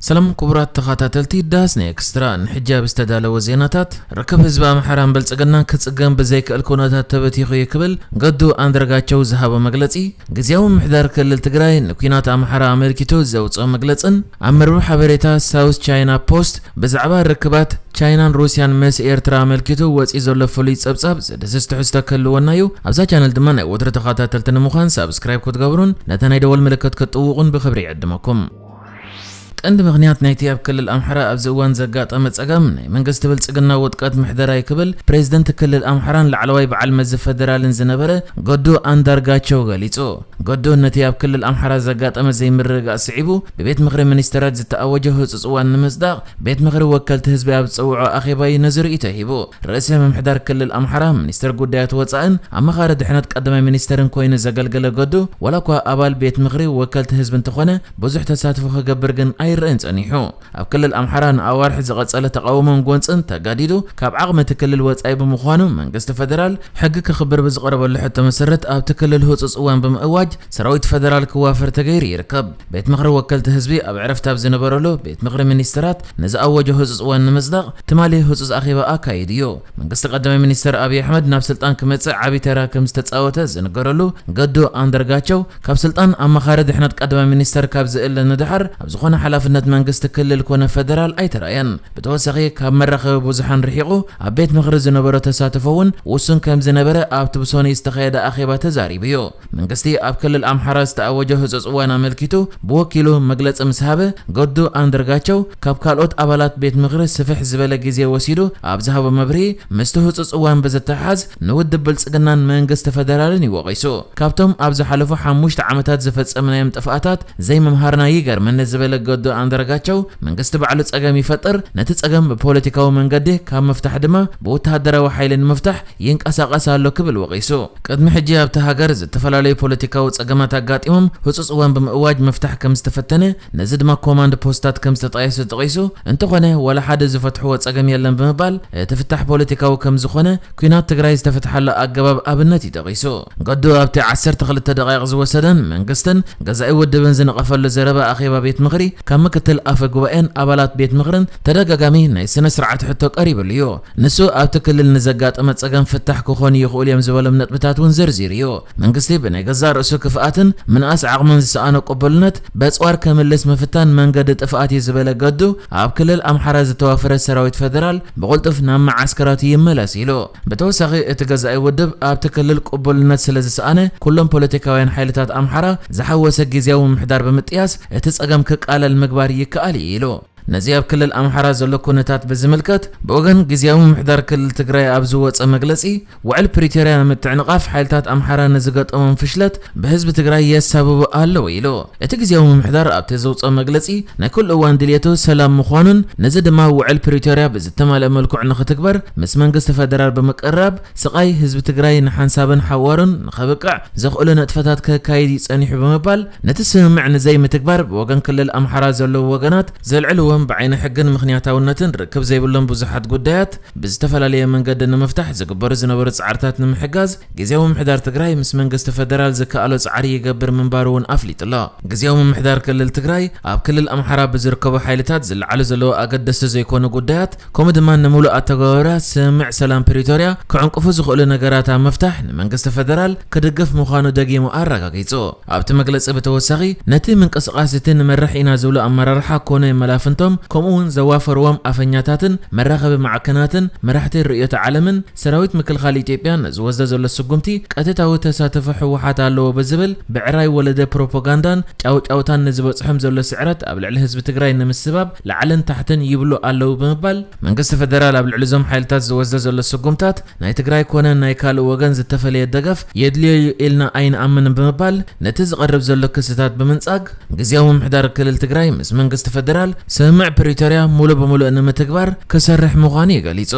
ሰላም ክቡራት ተኸታተልቲ ዳስ ኔክስትራ፣ ንሕጂ ኣብ ዝተዳለወ ዜናታት፣ ርክብ ህዝቢ ኣምሓራን ብልጽግናን ክጽገም ብዘይክእል ኩነታት ተበቲኹ እዩ ክብል ገዱ ኣንዳርጋቸው ዝሃቦ መግለጺ፣ ግዝያዊ ምምሕዳር ክልል ትግራይ ንኲናት ኣምሓራ ኣመልኪቱ ዘውጽኦ መግለጽን ኣብ መርበብ ሓበሬታ ሳውዝ ቻይና ፖስት ብዛዕባ ርክባት ቻይናን ሩስያን ምስ ኤርትራ ኣመልኪቱ ወጺኡ ዘሎ ፍሉይ ጸብጻብ ዘድህስስ ትሕዝቶ ክህልወና እዩ። ኣብዛ ቻነል ድማ ናይ ወትሩ ተኸታተልቲ ንምዃን ሳብስክራይብ ክትገብሩን ነታ ናይ ደወል ምልክት ክትጥውቑን ብኽብሪ ይዕድመኩም። ቀንዲ ምኽንያት ናይቲ ኣብ ክልል ኣምሓራ ኣብዚ እዋን ዘጋጠመ ጸገም ናይ መንግስቲ ብልጽግና ውድቀት ምሕደራ እዩ ክብል ፕሬዝደንት ክልል ኣምሓራን ላዕለዋይ በዓል መዚ ፈደራልን ዝነበረ ገዱ ኣንዳርጋቸው ገሊጹ። ገዱ ነቲ ኣብ ክልል ኣምሓራ ዘጋጠመ ዘይምርግጋእ ስዒቡ ብቤት ምኽሪ ሚኒስተራት ዝተኣወጀ ህጹጽ እዋን ንምጽዳቕ ቤት ምኽሪ ወከልቲ ህዝቢ ኣብ ዝጸውዖ ኣኼባ እዩ ነዚ ርእይቶ ሂቡ። ርእሰ ምምሕዳር ክልል ኣምሓራ ሚኒስተር ጉዳያት ወጻእን ኣማኻሪ ድሕነት ቀዳማይ ሚኒስተርን ኮይኑ ዘገልገለ ገዱ ዋላ እኳ ኣባል ቤት ምኽሪ ወከልቲ ህዝቢ እንተኾነ ብዙሕ ተሳትፎ ክገብር ግን ኣይረአን ጸኒሑ። ኣብ ክልል ኣምሓራ ንኣዋርሕ ዝቐጸለ ተቓውሞን ጎንጽን ተጋዲዱ ካብ ዓቕሚ እቲ ክልል ወጻኢ ብምዃኑ መንግስቲ ፈደራል ሕጊ ክኽብር ብዝቐረበሉ ሕቶ መሰረት ኣብቲ ክልል ህጹጽ እዋን ብምእዋጅ ሰራዊት ፈደራል ክዋፈር ተገይሩ ይርከብ። ቤት ምኽሪ ወከልቲ ህዝቢ ኣብ ዕረፍቲ ኣብ ዝነበረሉ ቤት ምኽሪ ሚኒስተራት ንዝኣወጆ ህጹጽ እዋን ንምጽዳቕ ትማሊ ህጹጽ ኣኼባ ኣካይዱ እዩ። መንግስቲ ቀዳማይ ሚኒስተር ኣብይ ኣሕመድ ናብ ስልጣን ክመጽእ ዓቢ ተራ ከም ዝተጻወተ ዝንገረሉ ገዱ ኣንዳርጋቸው ካብ ስልጣን ኣማኻሪ ድሕነት ቀዳማይ ሚኒስተር ካብ ዝእለ ንድሓር ኣብ ዝኾነ ሓላፍነት መንግስቲ ክልል ኮነ ፈደራል ኣይተራእየን። ብተወሳኺ ካብ መራኸቢ ብዙሓን ርሒቑ ኣብ ቤት ምኽሪ ዝነበሮ ተሳትፎ እውን ውሱን ከም ዝነበረ ኣብቲ ብሶኒ ዝተኻየደ ኣኼባ ተዛሪቡ እዩ። መንግስቲ ኣብ ክልል ኣምሓራ ዝተኣወጀ ህጹጽ እዋን ኣመልኪቱ ብወኪሉ መግለጺ ምስ ሃበ፣ ገዱ ኣንዳርጋቸው ካብ ካልኦት ኣባላት ቤት ምኽሪ ስፍሕ ዝበለ ግዜ ወሲዱ ኣብ ዝሃቦ መብርሂ፣ ምስቲ ህጹጽ እዋን ብዝተሓሓዝ ንውድብ ብልጽግናን መንግስቲ ፈደራልን እዩ ወቒሱ። ካብቶም ኣብ ዝሓለፉ ሓሙሽተ ዓመታት ዝፈጸምናዮም ጥፍኣታት ዘይምምሃርና ይገርመኒ ዝበለ ገዱ ኣንዳርጋቸው፣ መንግስቲ ባዕሉ ጸገም ይፈጥር፣ ነቲ ጸገም ብፖለቲካዊ መንገዲ ካብ ምፍታሕ ድማ ብወተሃደራዊ ሓይሊ ንምፍታሕ ይንቀሳቐስ ኣሎ ክብል ወቒሱ። ቅድሚ ሕጂ ኣብቲ ሃገር ዝተፈላለዩ ፖለቲካዊ ጸገማት ኣጋጢሞም ህጹጽ እዋን ብምእዋጅ ምፍታሕ ከም ዝተፈተነ፣ ነዚ ድማ ኮማንድ ፖስታት ከም ዝተጣየሱ ጠቒሱ፣ እንተኾነ ዋላ ሓደ ዝፈትሕዎ ጸገም የለን ብምባል፣ እቲ ፍታሕ ፖለቲካዊ ከም ዝኾነ ኲናት ትግራይ ዝተፈትሓሉ ኣገባብ ኣብነት እዩ ጠቒሱ። ገዱ ኣብቲ ዓሰርተ ክልተ ደቓይቕ ዝወሰደን መንግስትን ገዛኢ ውድብን ዝነቐፈሉ ዘረባ ኣኼባ ቤት ምኽሪ ካብ ምክትል ኣፈ ጉባኤን ኣባላት ቤት ምኽርን ተደጋጋሚ ናይ ስነ ስርዓት ሕቶ ቀሪብሉ እዩ። ንሱ ኣብቲ ክልል ንዘጋጠመ ጸገም ፍታሕ ክኾኑ ይኽእሉ እዮም ዝበሎም ነጥብታት እውን ዘርዚሩ እዩ። መንግስቲ ብናይ ገዛእ ርእሱ ክፍኣትን ምንኣስ ዓቕምን ዝሰኣኖ ቅቡልነት በጽዋር ከምልስ ምፍታን መንገዲ ጥፍኣት እዩ ዝበለ ገዱ፣ ኣብ ክልል ኣምሓራ ዝተዋፈረ ሰራዊት ፈደራል ብቕልጡፍ ናብ መዓስከራቱ ይመለስ ኢሉ። ብተወሳኺ እቲ ገዛኢ ውድብ ኣብቲ ክልል ቅቡልነት ስለ ዝሰኣነ ኩሎም ፖለቲካውያን ሓይልታት ኣምሓራ ዝሓወሰ ግዝያዊ ምምሕዳር ብምጥያስ እቲ ጸገም ክቃለል ምግባር ይከኣል እዩ ኢሉ። ነዚ ኣብ ክልል ኣምሓራ ዘሎ ኩነታት ብዝምልከት ብወገን ግዝያዊ ምምሕዳር ክልል ትግራይ ኣብ ዝወጸ መግለጺ፣ ውዕል ፕሪቶርያ ንምትዕንቓፍ ሓይልታት ኣምሓራ ንዝገጠሞም ፍሽለት ብህዝቢ ትግራይ የሳብቡ ኣለዉ ኢሉ። እቲ ግዝያዊ ምምሕዳር ኣብቲ ዘውጽኦ መግለጺ ናይ ኩሉ እዋን ድልየቱ ሰላም ምዃኑን ነዚ ድማ ውዕል ፕሪቶርያ ብዝተማልአ መልክዑ ንኽትግበር ምስ መንግስቲ ፈደራል ብምቅርራብ ስቓይ ህዝቢ ትግራይ ንሓንሳብን ሓዋሩን ንኸብቅዕ ዘኽእሉ ንጥፈታት ከካይድ እዩ ጸኒሑ ብምባል ነቲ ስምምዕ ንዘይምትግባር ብወገን ክልል ኣምሓራ ዘለዉ ወገናት ዘልዕልዎም ብዓይኒ ሕግን ምኽንያታውነትን ርክብ ዘይብሎም ብዙሓት ጉዳያት ብዝተፈላለየ መንገዲ ንምፍታሕ ዝግበሩ ዝነበሩ ጻዕርታት ንምሕጋዝ ግዝያዊ ምምሕዳር ትግራይ ምስ መንግስቲ ፈደራል ዝከኣሎ ጻዕሪ ይገብር ምንባሩ እውን ኣፍሊጡ ኣሎ። ግዝያዊ ምምሕዳር ክልል ትግራይ ኣብ ክልል ኣምሓራ ብዝርከቡ ሓይልታት ዝለዓሉ ዘለዉ ኣገደስቲ ዘይኮኑ ጉዳያት ከምኡ ድማ ንምሉእ ኣተገባብራ ስምምዕ ሰላም ፕሪቶርያ ክዕንቅፉ ዝኽእሉ ነገራት ኣብ ምፍታሕ ንመንግስቲ ፈደራል ክድግፍ ምዃኑ ደጊሙ ኣረጋጊጹ። ኣብቲ መግለጺ ብተወሳኺ ነቲ ምንቅስቓስ እቲ ንመርሕ ኢና ዝብሉ ኣመራርሓ ኮነ መላፍንቶም ከምኡ እውን ዘዋፈርዎም ኣፈኛታትን መራኸቢ ማዕከናትን መራሕቲ ርእዮተ ዓለምን ሰራዊት ምክልኻል ኢትዮጵያ ነዚ ወስዶ ዘሎ ስጉምቲ ቀጥታዊ ተሳትፎ ህወሓት ኣለዎ ብዝብል ብዕራይ ወለደ ፕሮፓጋንዳን ጫውጫውታን ንዝበፅሖም ዘሎ ስዕረት ኣብ ልዕሊ ህዝቢ ትግራይ ንምስባብ ላዕልን ታሕትን ይብሉ ኣለዉ ብምባል መንግስቲ ፈደራል ኣብ ልዕሊ እዞም ሓይልታት ዝወስዶ ዘሎ ስጉምታት ናይ ትግራይ ኮነ ናይ ካልእ ወገን ዝተፈለየ ደገፍ የድልዮ እዩ ኢልና ኣይንኣምንን ብምባል ነቲ ዝቐርብ ዘሎ ክስታት ብምንጻግ ግዝያዊ ምምሕዳር ክልል ትግራይ ምስ መንግስቲ ፈደራል ስምምዕ ፕሪቶርያ ሙሉእ ብሙሉእ ንምትግባር ክሰርሕ ምዃኑ እዩ ገሊጹ።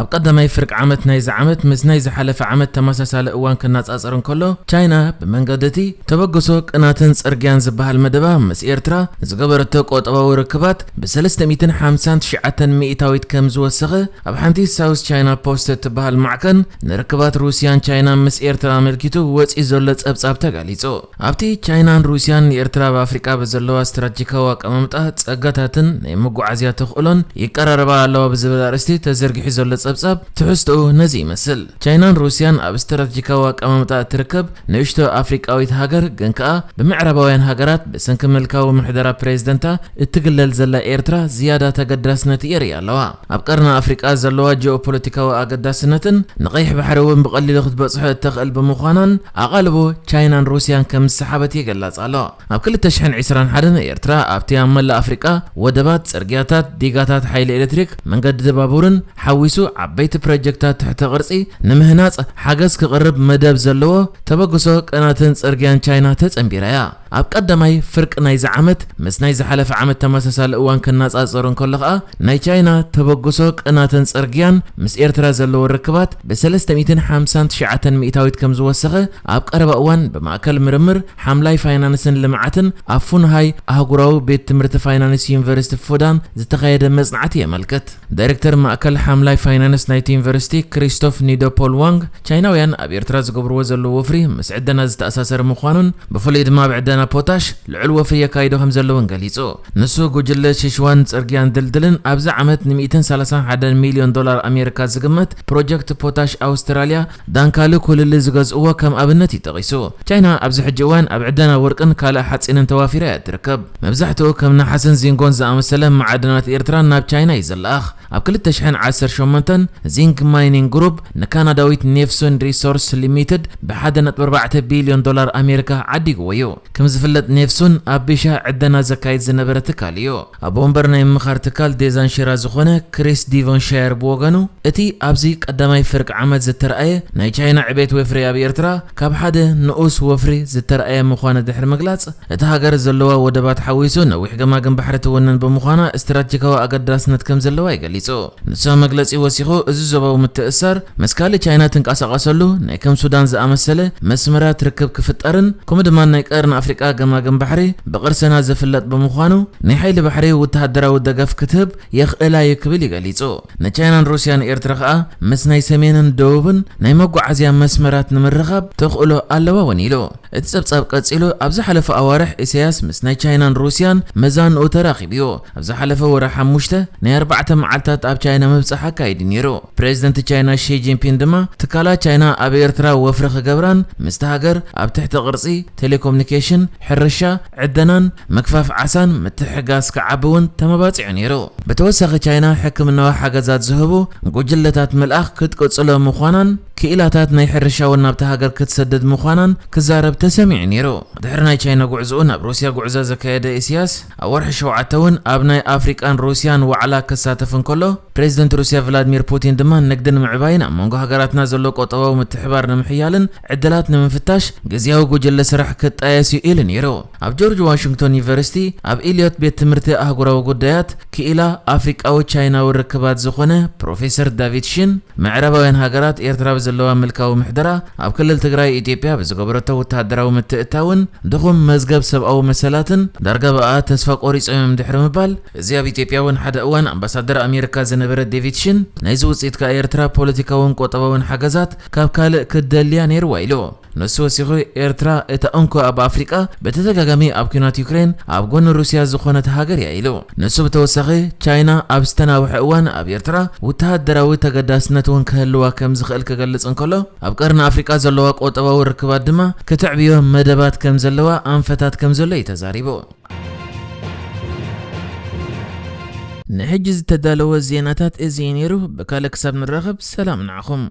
ኣብ ቀዳማይ ፍርቂ ዓመት ናይዚ ዓመት ምስ ናይ ዝሓለፈ ዓመት ተመሳሳሊ እዋን ክነጻጸር እንከሎ፣ ቻይና ብመንገዲ እቲ ተበግሶ ቅናትን ጽርግያን ዝበሃል መደባ ምስ ኤርትራ ዝገበረቶ ቆጠባዊ ርክባት ብ359 ሚእታዊት ከም ዝወሰኸ ኣብ ሓንቲ ሳውስ ቻይና ፖስት እትበሃል ማዕከን ንርክባት ሩስያን ቻይናን ምስ ኤርትራ ኣመልኪቱ ወጺኡ ዘሎ ጸብጻብ ተጋሊጹ። ኣብቲ ቻይናን ሩስያን ንኤርትራ ኣብ ኣፍሪቃ ብዘለዋ ስትራቴጂካዊ ኣቀማምጣ ጸጋታትን ናይ መጓዓዝያ ተኽእሎን ይቀራረባ ኣለዋ ብዝብል ኣርእስቲ ተዘርጊሑ ዘሎ ጸብጻብ ትሕዝቶኡ ነዚ ይመስል። ቻይናን ሩስያን ኣብ ስትራቴጂካዊ ኣቀማምጣ እትርከብ ንእሽቶ ኣፍሪቃዊት ሃገር ግን ከኣ ብምዕራባውያን ሃገራት ብሰንኪ ምልካዊ ምሕደራ ፕሬዝደንታ እትግለል ዘላ ኤርትራ ዝያዳ ተገዳስነት የርእያ ኣለዋ። ኣብ ቀርኒ ኣፍሪቃ ዘለዋ ጂኦፖለቲካዊ ኣገዳስነትን ንቐይሕ ባሕሪ እውን ብቐሊሉ ክትበጽሖ እተኽእል ብምዃናን ኣቓልቦ ቻይናን ሩስያን ከም ዝሰሓበት ይግለጽ ኣሎ። ኣብ ክልተ ሽሕን ዕስራን ሓደን ኤርትራ ኣብቲ ኣብ መላእ ኣፍሪቃ ወደባት፣ ጽርግያታት፣ ዲጋታት ሓይሊ ኤሌክትሪክ፣ መንገዲ ባቡርን ሓዊሱ ዓበይቲ ፕሮጀክታት ትሕተ ቅርጺ ንምህናጽ ሓገዝ ክቕርብ መደብ ዘለዎ ተበግሶ ቅናትን ጽርግያን ቻይና ተጸንቢራ እያ። ኣብ ቀዳማይ ፍርቂ ናይዚ ዓመት ምስ ናይ ዝሓለፈ ዓመት ተመሳሳሊ እዋን ክነጻጸሩ እንከሎ ከኣ ናይ ቻይና ተበግሶ ቅናትን ጽርግያን ምስ ኤርትራ ዘለዎ ርክባት ብ359 ሚእታዊት ከም ዝወሰኸ ኣብ ቀረባ እዋን ብማእከል ምርምር ሓምላይ ፋይናንስን ልምዓትን ኣብ ፉንሃይ ኣህጉራዊ ቤት ትምህርቲ ፋይናንስ ዩኒቨርሲቲ ፉዳን ዝተኻየደ መጽናዕቲ የመልክት። ዳይሬክተር ማእከል ሓምላይ ፋይናንስ ናይቲ ዩኒቨርሲቲ ክሪስቶፍ ኒዶፖል ዋንግ፣ ቻይናውያን ኣብ ኤርትራ ዝገብርዎ ዘለዉ ወፍሪ ምስ ዕደና ዝተኣሳሰረ ምዃኑን ብፍሉይ ድማ ኣብ ዕደና ፖታሽ ልዑል ወፍሪ የካይዱ ከም ዘለውን ገሊጹ። ንሱ ጉጅለ ሽሽዋን ጽርግያን ድልድልን ኣብዚ ዓመት ን131 ሚልዮን ዶላር ኣሜሪካ ዝግመት ፕሮጀክት ፖታሽ ኣውስትራልያ ዳንካሊ ኩልሊ ዝገዝእዎ ከም ኣብነት እዩ ጠቒሱ። ቻይና ኣብዚ ሕጂ እዋን ኣብ ዕደና ወርቅን ካልእ ሓጺንን ተዋፊራ እያ ትርከብ። መብዛሕትኡ ከም ነሓስን ዚንጎን ዝኣመሰለ መዓድናት ኤርትራ ናብ ቻይና እዩ ዝለኣኽ። ኣብ ክልተ ሽሕን ዓሰርተ ሸሞንተን ዚንግ ማይኒንግ ግሩፕ ንካናዳዊት ኔፍሱን ሪሶርስ ሊሚትድ ብ1.4 ቢልዮን ዶላር ኣሜሪካ ዓዲግዎ እዩ። ከም ዝፍለጥ ኔፍሱን ኣብ ቢሻ ዕደና ዘካይድ ዝነበረ ትካል እዩ። ኣቦ ወንበር ናይ ምምኻር ትካል ዴዛን ሽራ ዝኾነ ክሪስ ዲቮንሻየር ብወገኑ፣ እቲ ኣብዚ ቀዳማይ ፍርቂ ዓመት ዝተረኣየ ናይ ቻይና ዕቤት ወፍሪ ኣብ ኤርትራ ካብ ሓደ ንኡስ ወፍሪ ዝተረኣየ ምዃኑ ድሕሪ ምግላጽ፣ እታ ሃገር ዘለዋ ወደባት ሓዊሱ ነዊሕ ገማግም ባሕሪ ትውንን ብምዃና ስትራቴጂካዊ ኣገዳስነት ከም ዘለዋ እዩ ገሊጹ። ንሱ ኣብ መግለጺ ወሲኹ፣ እዚ ዞባዊ ምትእስሳር ምስ ካልእ ቻይና ትንቀሳቐሰሉ ናይ ከም ሱዳን ዝኣመሰለ መስመራት ርክብ ክፍጠርን ከምኡ ድማ ናይ ቀርኒ ኣፍሪቃ ገማግም ባሕሪ ብቕርስና ዝፍለጥ ብምዃኑ ናይ ሓይሊ ባሕሪ ወተሃደራዊ ደገፍ ክትህብ የኽእላ እዩ ክብል እዩ ገሊጹ። ንቻይናን ሩስያን ኤርትራ ከኣ ምስ ናይ ሰሜንን ደቡብን ናይ መጓዓዝያ መስመራት ንምርኻብ ተኽእሎ ኣለዋ እውን ኢሉ። እቲ ጸብጻብ ቀጺሉ፣ ኣብ ዝሓለፈ ኣዋርሕ ኢሳያስ ምስ ናይ ቻይናን ሩስያን መዛንኡ ተራኺቡ እዩ። ኣብ ዝሓለፈ ወርሒ ሓሙሽተ ናይ ኣርባዕተ መዓልታት ኣብ ቻይና ምብጻሕ ኣካይዱ ነይሩ። ፕሬዝደንት ቻይና ሺ ጂንፒን ድማ ትካላት ቻይና ኣብ ኤርትራ ወፍሪ ክገብራን ምስቲ ሃገር ኣብ ትሕቲ ቅርጺ፣ ቴሌኮሙኒኬሽን፣ ሕርሻ፣ ዕደናን ምግፋፍ ዓሳን ምትሕግጋዝ ክዓቢ እውን ተመባጺዑ ነይሩ። ብተወሳኺ ቻይና ሕክምናዊ ሓገዛት ዝህቡ ጉጅለታት ምልኣኽ ክትቅጽሎ ምዃናን ክኢላታት ናይ ሕርሻ እውን ናብታ ሃገር ክትሰድድ ምዃናን ክዛረብ ተሰሚዑ ነይሩ። ድሕሪ ናይ ቻይና ጉዕዞኡ ናብ ሩስያ ጉዕዞ ዘካየደ ኢሳያስ ኣብ ወርሒ ሸውዓተ እውን ኣብ ናይ ኣፍሪቃን ሩስያን ዋዕላ ክሳተፍ እንከሎ፣ ፕሬዝደንት ሩስያ ቭላድሚር ፑቲን ድማ ንግዲ ንምዕባይን ኣብ መንጎ ሃገራትና ዘሎ ቁጠባዊ ምትሕባር ንምሕያልን ዕድላት ንምፍታሽ ግዝያዊ ጉጅለ ስራሕ ክጣየስ እዩ ኢሉ ነይሩ። ኣብ ጆርጅ ዋሽንግቶን ዩኒቨርሲቲ ኣብ ኢልዮት ቤት ትምህርቲ ኣህጉራዊ ጉዳያት ክኢላ ኣፍሪቃዊ ቻይናዊ ርክባት ዝኾነ ፕሮፌሰር ዳቪድ ሽን፣ ምዕራባውያን ሃገራት ኤርትራ ብዘለዋ ምልካዊ ምሕደራ ኣብ ክልል ትግራይ ኢትዮጵያ ብዝገበረቶ ወተሃደራዊ ምትእታውን ድኹም መዝገብ ሰብኣዊ መሰላትን ዳርጋ ብኣ ተስፋ ቆሪጾም እዮም ድሕሪ ምባል፣ እዚ ኣብ ኢትዮጵያ እውን ሓደ እዋን ኣምባሳደር ኣሜሪካ ዝነበረ ዴቪድ ሽን፣ ናይዚ ውጽኢት ከኣ ኤርትራ ፖለቲካውን ቁጠባውን ሓገዛት ካብ ካልእ ክትደልያ ነይርዋ ኢሉ። ንሱ ወሲኹ፣ ኤርትራ እታ እንኮ ኣብ ኣፍሪቃ ብተደጋጋሚ ኣብ ኲናት ዩክሬን ኣብ ጎኒ ሩስያ ዝኾነት ሃገር እያ ኢሉ። ንሱ ብተወሳኺ፣ ቻይና ኣብ ዝተናውሐ እዋን ኣብ ኤርትራ ወተሃደራዊ ተገዳስነት እውን ክህልዋ ከም ዝኽእል ክገልጽ እንከሎ፣ ኣብ ቀርኒ ኣፍሪቃ ዘለዋ ቁጠባዊ ርክባት ድማ ክተዕብዮ መደባት ከም ዘለዋ ኣንፈታት ከም ዘሎ እዩ ተዛሪቡ። ንሕጂ ዝተዳለወ ዜናታት እዚ እዩ ነይሩ። ብካልእ ክሳብ ንራኸብ ሰላም ንዓኹም።